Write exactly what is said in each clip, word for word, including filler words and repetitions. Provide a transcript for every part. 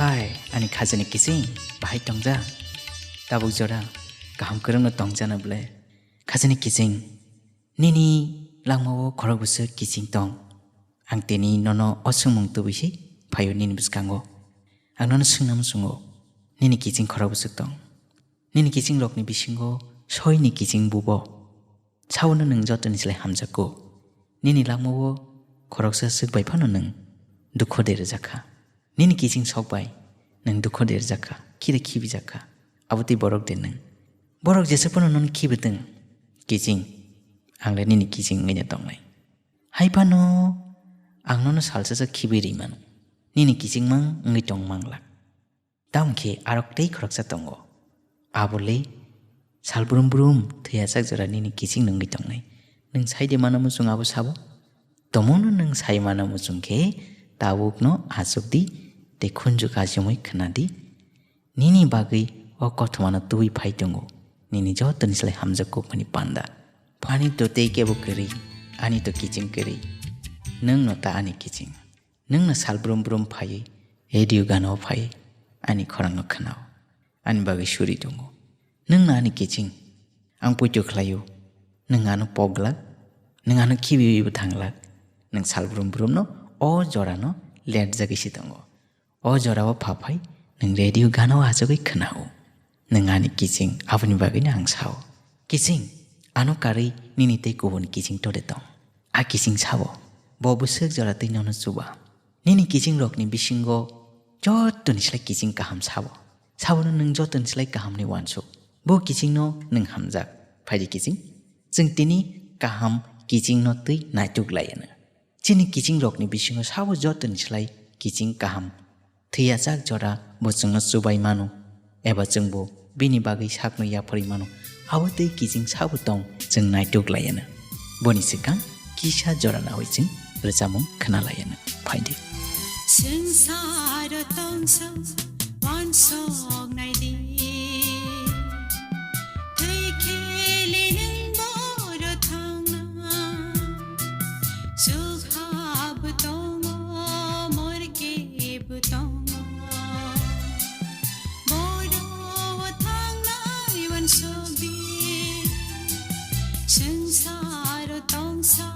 Hai, ani khajani kiching, bahai tongja? Tabuk jora kaham kwrwngno tongjana ble? Khajani kiching, nini langmao khorok bwswk kiching tong. Ang tini nono o swngmung tubui se phaio nini bwskango. Ang nono swngna muchungo, nini kiching khorok bwswk tong? Nini kichingrokni bisingo soini kiching bubo. Sabono nwng jotoni slai hamjakgo. Nini langmao khoroksa swk bai phano nwng dukho de rwjakha. Nini kiching sok bai nwng dukho de rwjakha, khide khibijakha. Abo tei borok de nwng? Borok jesa phano nono khibitwng, kiching, ang le nini kiching wngwi tongnai. Hai phano ang nono salsa sa khibi ri mano. Nini kiching mang wngwi tong manglak. Tamo khe arok tei khoroksa tongo. Abo le sal brum brum thwi achak jora nini kiching nungwi tongnai. Nwng sai de mana muchung abo sabo? Tomono nwng sai mana muchung khe tabukno achuk di tei khunju kachimwi khna di. Nini bagwi o kothomano tubui phai tongo. Nini jotoni slai hamjak kokmani panda. Ani to tei kebo kwrwi, ani to kiching kwrwi. Nwngno ta ani kiching. Nwngno sal brum brum phaiwi, radio gana-o phaiwi ani khorangno khna-o. Ani bagwi suri tongo. Nwngno ani kiching. Ang poito khlaio. Nwng ano pok glak. Nwng ano khibiwi bo thang glak. Nwng sal brum brumno o jorano let jagwi se tongo. O jorao pha phai nwng radio gana-o achugwi khna-o. Nwng ani kiching, aboni bagwino ang sao. Kiching, ano karwi nini tei kubun kiching tode tong? A kiching sabo, bo bwswk jora twi nono chuba. Nini kichingrokni bisingo jotoni slai kiching kaham sabo. Sabono nwng jotoni slai kahamni uansuk. Bo kichingno nwng hamjak. Phaidi kiching, chwng tini kaham kichingno twi naituk laianw. Chini kichingrokni bisingo sabo jotoni slai kiching kaham. Thwi achak jora bo chwngno chubai mano, eba chwngbo bini bagwi sakno yapharwi mano, abo tei kiching sabo tong chwng naituk laianw. Boni swkang kisa jora nawi chwng rwchapmung khna laianw. Phaidi. Swngcharo tongsa uansuk naidi. Thwi khele nwng boro thangna. Chukha bo tongo, morke bo tongo. Boro o thangnai uansuk di. Swngcharo tongsa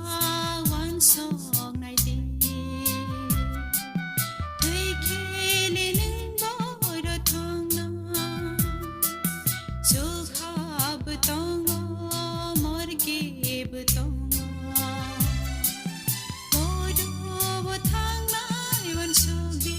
uansuk naidi. Thwi khele nwng boro thangna. Chukha bo tongo, morke bo tongo. Boro o thangnai uansuk di.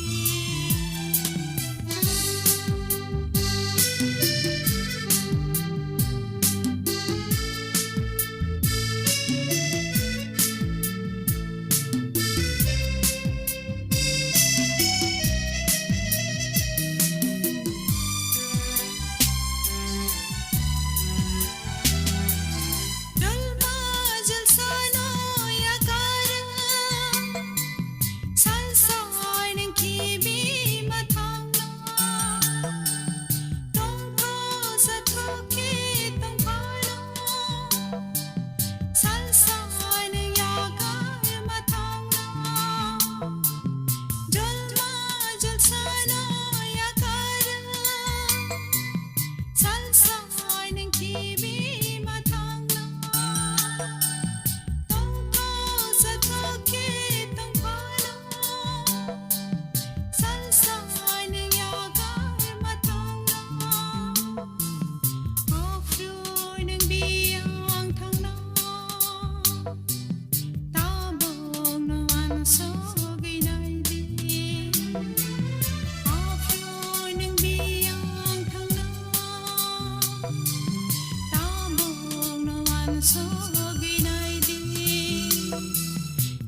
Dolma jalsano yakar, salsa nang khibi mathangna. Tongtho sathokhi tongphano, salsa nang yakar mathangna. Jolma jolsano yakar, salsa nang khibi mathangna. Tongtho sathokhi tongphano, salsa nang yakar mathangna. Aphru nang biyang thangna. Tabukno uansugwi naidi. Aphru nwng biyang thangna. Tabukno uansugwi naidi.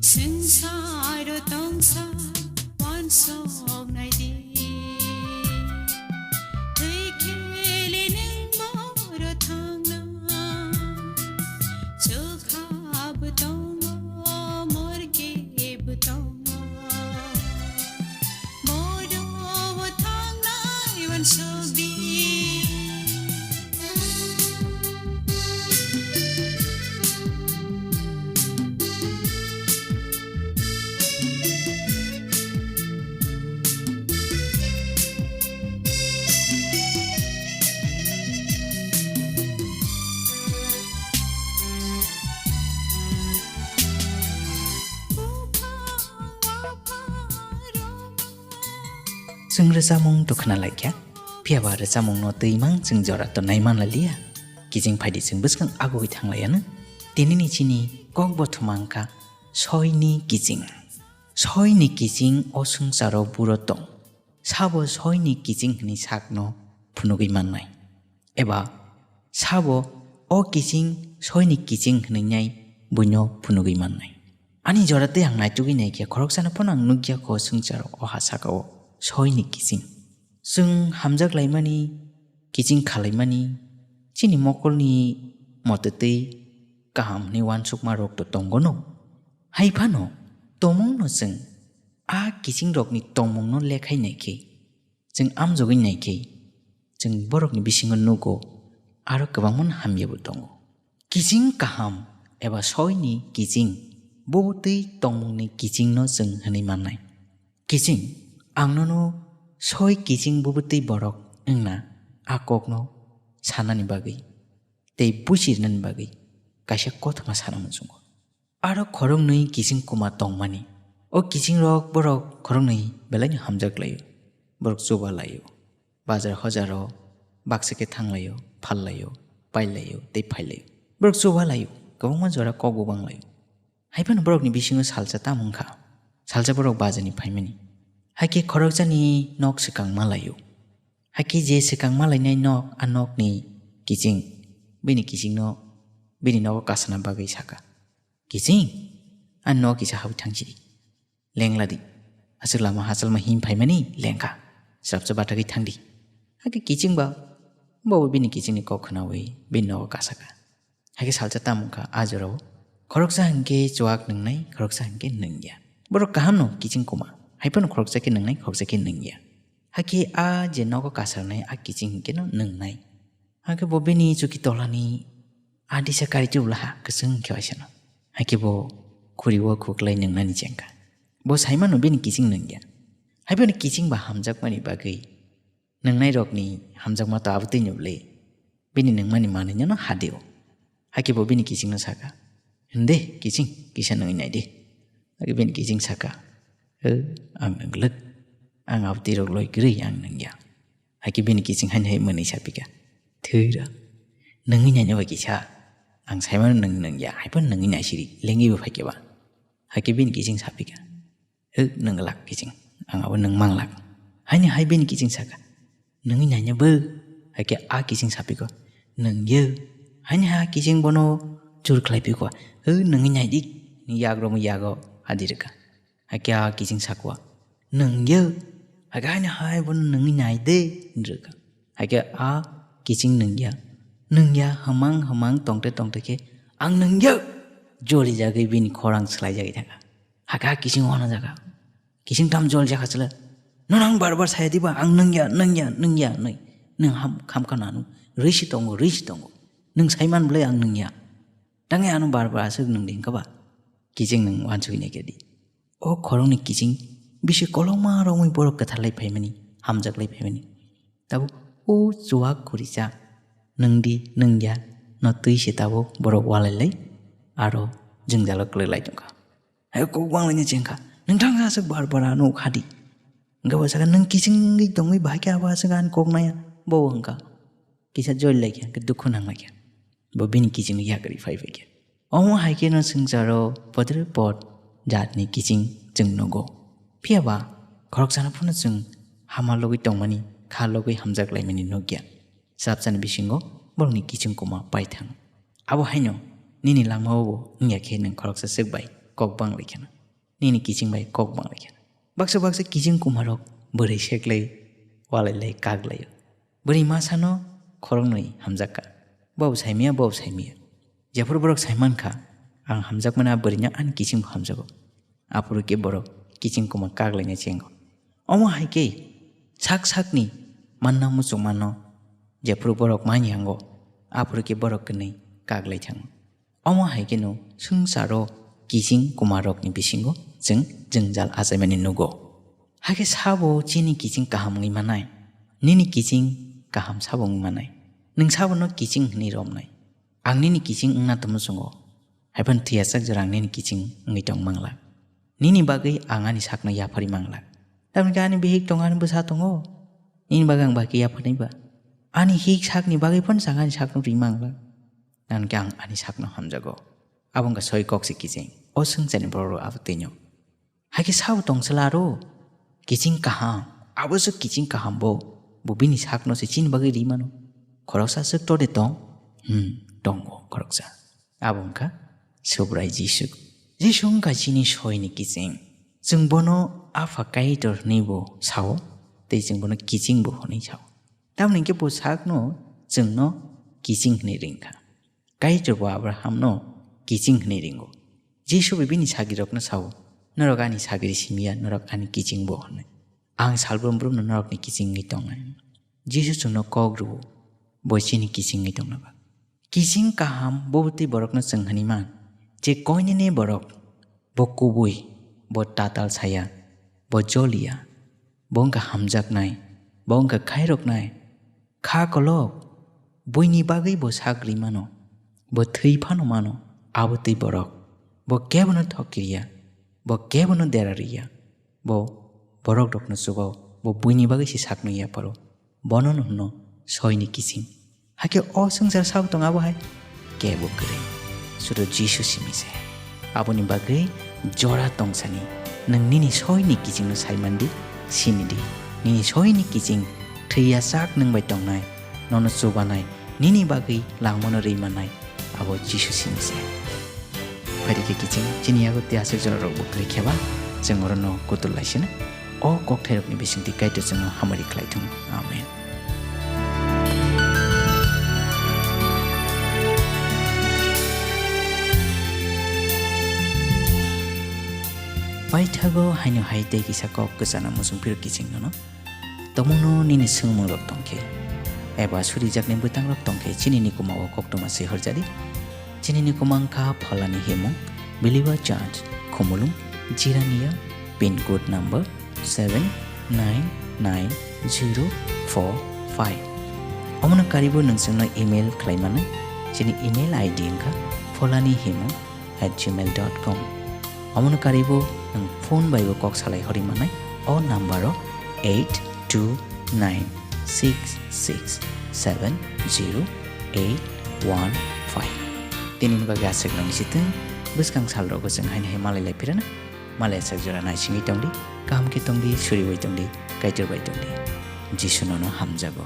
Swngcharo tongsa uansuk naidi. Thwi khele nwng boro thangna. Chukha bo tongo, morke bo tongo. Bo Chwng rwchapmung to khna laikha, phiya ba rwchapmungno twi mang chwng jora to nai man liya. Kiching phaidi chwng bwskang agugwi thang laiya no. Tinini chini kok bo thuma wngkha soini kiching. Soini kiching o swngcharo buro tong. Sabo soini kiching hwnwi sakno phunugwi mannai. Eba sabo o kiching soini kiching hwnwi nai buino phunugwi mannai. Ani jora tei ang naitugwi naikhe khoroksano phano ang nukya kho swngcharo o ha sakao soini kiching. Chwng hamjak laimani, kiching khalaimani, chini mokolni mototwi kaham hwnwi uansukma rok to tongo no. Hai phano tongmungno chwng a kichingrokni tongmungno lekhai naikhe, chwng amjogwi naikhe, chwng borokni bisingo nugo aro kwbangma hamyabo tongo. Kiching kaham eba soini kiching, bo twi tongmungni kichingno chwng hwnwi mannai. Kiching, ang nono soi kiching bubutwi borok wngna a kokno sanani bagwi tei buchirnani bagwi kaisa kothoma sana muchungo. Aro khoroknwi kiching kuma tongmani. O kichingrok borok khoroknwi belaino hamjak laio. Borok chuba laio. Bazar hojaro baksa khe thang laio, phal laio, pai laio, tei phai laio. Borok chuba laio, kwbangma jora kok bo bang laio. Hai phano borokni bisingo salsa tamo wngkha. Salsa borok bazarni phaimani. Hakhe khoroksani nok swkang ma laio. Hakhe je swkang ma lainai nok, a nokni kiching, bini kichingno bini nogo kasana bagwi saka, "Kiching, ani nok kisa habwi thang sidi. Lengla di. Aswk lama hachalma him phaimani lengkha. Srapsa batagwi thang di." Hakhe kiching ba, bo bini kichingni kok khnaui bini nogo kasaka. Hakhe salsa tamo wngkha a jorao. Khoroksa hinkhe chuak nwngnai, khoroksa hinkhe nwngya. Borok kahamno kiching kuma. Hai phano khoroksa khe nwngnai, khoroksa khe nwngya. Hakhe a je nogo kasarnai a kiching hinkheno nwngnai. Hakhe bo bini chuki tolani a disa kari tubula ha kwchwng khe waisano. Hakhe bo khuri o khuklai nwngnani chengkha. Bo saimano bini kiching nwngya. Hai phano kiching ba hamjakmani bagwi nwngnairokni hamjakma to abo twi nubli. Bini nungmani manwino no hadi o. Hakhe bo bini kichingno saka, "Hwndi, kiching, kisa nungwi nai di." Hakhe bini kiching saka, "O, ang nunglwk. Ang abo twi rok loi kwrwi ang nungya." Hakhe bini kiching haino hai mwnwi sapika, "Thwira, nungwi naino bai kisa. Ang saimano nung nungya, hai phano nungwi nai siri, lengwi bo phaikhe ba." Hakhe bini kiching sapika, "Hwk, nwnglak kiching, ang abo nung manglak." Haini hai bini kiching saka, "Nungwi naina bo?" Hakhe a kiching sapiko, "Nungya." Haini ha kiching bono chur khlai piko, "Hwk, nungwi nai di." Yak romo yago hadi rwkha. Hakhe a kiching sakwa, "Nungya." Hakhe haini hai bono, "Nungwi nai de," hinrwkha. Hakhe a kiching nungya. Nungya, hamang hamang tongte tongte khe, "Ang nungya!" Joli jagwi bini khorang swlai jagwi thangkha. Hakhe a kiching wana jaga. Kiching tam jol jakha chwla. "Nono ang bar bar saya diba, ang nungya, nungya, nungya," nwi. Nung ham khamkha nanu. Rwi si tongo, rwi si tongo. Nung saiman bwlai ang nungya. Tangwi ano bar bar aswk nung di hwnkha ba? Kiching nung uansugwi naikhe di. O khoroknwi kiching bisi kolokma romwi borok kwthar lai phaimani, hamjak lai phaimani. Tabuk o chuak khurisa nungdi nungya no twi se tabuk borok walai lai aro jwngjalo kwlwk lai tongkha. Hai kok bang laina chengkha, "Nwng thangsa aswk bar bar ano khadi." Hwnkhe bo sakha, "Nwng kiching wngwi tongwi bahai khe abo aswk ani kok naya?" Bo hwnkha, kisa joli lai khe, hwnkhe dukhu nang lai khe. Bo bini kiching yakarwi phai phai khe. Omo hai khe no swngcharo podre pod jatni kiching chwng nugo. Phiya ba khoroksano phano chwng hama logwi tongmani, kha logwi hamjak laimani nukya. Chapchani bisingo borokni kiching kuma paithang. Abo haino nini langmao bo wngya khe nwng khoroksa swk bai kok bang lai kheno. Nini kiching bai kok bang lai kheno. Baksa baksa kiching kumarok bwrwi seklai walai lai kak laio. Bwrwi masano khoroknwi hamjakka. Bo saimaya, bo saimaya. Jephuru borok saimankha, ang hamjakmani a bwrwino ani kichingbo hamjago. Aphuru khe borok kiching kuma kak laina chengo. Omo hai khe sak sakni manna muchungmano jephuru borok man yango, aphuru khe borok kwnwi kak lai thango. Omo hai kheno swngcharo kiching kumarokni bisingo chwng jwngjal achaimani nugo. Hakhe sabo chini kiching kaham wngwi manai? Nini kiching kaham sabo wngwi manai? Nwng sabono kiching hwnwi romnai? Ang nini kiching wngna tongmo chwngo, haiphano thwiyachak jora ang nini kiching wngwi tong manglak. Nini bagwi ang ani sakno yapharwi manglak. Tamni khe ani bihik tongo, ani bwsa tongo. Nini bagwi ang baki yapharnai ba? Ani hik sakni bagwi phano chang ani sakno rima ang la. Tamni khe ang ani sakno hamjago. Abo wngkha soi kok se kiching. O swngcharni borok rok abo twino. Hai khe sabo tong sala aro? Kiching kaham. Abo se kiching kaham bo. Bo bini sakno se chini bagwi ri mano. Khoroksa swk to de tong? Hmm, tongo khoroksa. Abo wngkha Subrai Jisu. Jisu wngkha chini soini kiching. Chwng bono Apha Kaitor hwnwi bo sao, tei chwng bono kiching bo hwnwi sao. Tamoni khe bo sakno chwngno kiching hwnwi ringkha. Kaitor bo Abrahamno kiching hwnwi ringo. Jisu bo bini sagrirokno sao, "Norok ani sagri simi ya, norok ani kiching bo," hwnwi. "Ang salbrum brumno norokni kiching wngwi tongnai." Jisu chwngno kok rwo, bo chini kiching wngwi tongna bagwi. Kiching kaham bo tei borokno chwng hwnwi man, je koinene borok, bo kubui, bo tatal saya, bo joliya, bo wngkha hamjaknai, bo wngkha khairoknai, kha kolok, buini bagwi bo sak rwi mano, bo thwi phano mano, abo twi borok, bo kebono thok kiriya, bo kebono dera riya, bo borok rokno chuba, bo buini bagwi se sakno yapharo, bono no hwno soini kiching. Hakhe o swngchar sak tong abo hai? Kebo kwrwi. Sudo Jisu simi se. Aboni bagwi jora tongsani nwng nini soini kichingno sai mandi, sini di. Nini soini kiching thwiya sak nwng bai tongnai, nono chubanai, nini bagwi langmano rwi mannai, abo Jisu simi se. Phaidi khe kiching chini yago tei aswk jorarok bo kwrwi kheba, chwng orono kutul lai sino. O kokthairokni bisingtwi Kaitor chwngno hamari khlai thung. Amen. Paithago haino hai tei kisa kok kwchana muchung phirok kiching nono. Tomungno nini swngmungrok tongkhe, eba surijakni bwtangrok tongkhe, chini nikuma o koktwma se horjadi. Chini nikuma wngkha phalani himung, Believer Church, Khumulwng, Jirania, pin code number seven nine nine zero four five. Omono karibo nwng chwngno email khlai mannai. Chini email I D wngkha pholani himung at gmail dot com. Omono karibo nwng phone bai bo kok salai horwi mannai o number o eight two nine six six seven zero eight one five. Tinini bagwi aswk nang sitwng, bwskang salrogo chwng haino hai malai lai phirano, malai aswk jora naisingwi tongdi, kaham khe tongdi, suriwi tongdi, Kaitor bai tongdi. Jisu nono hamjago.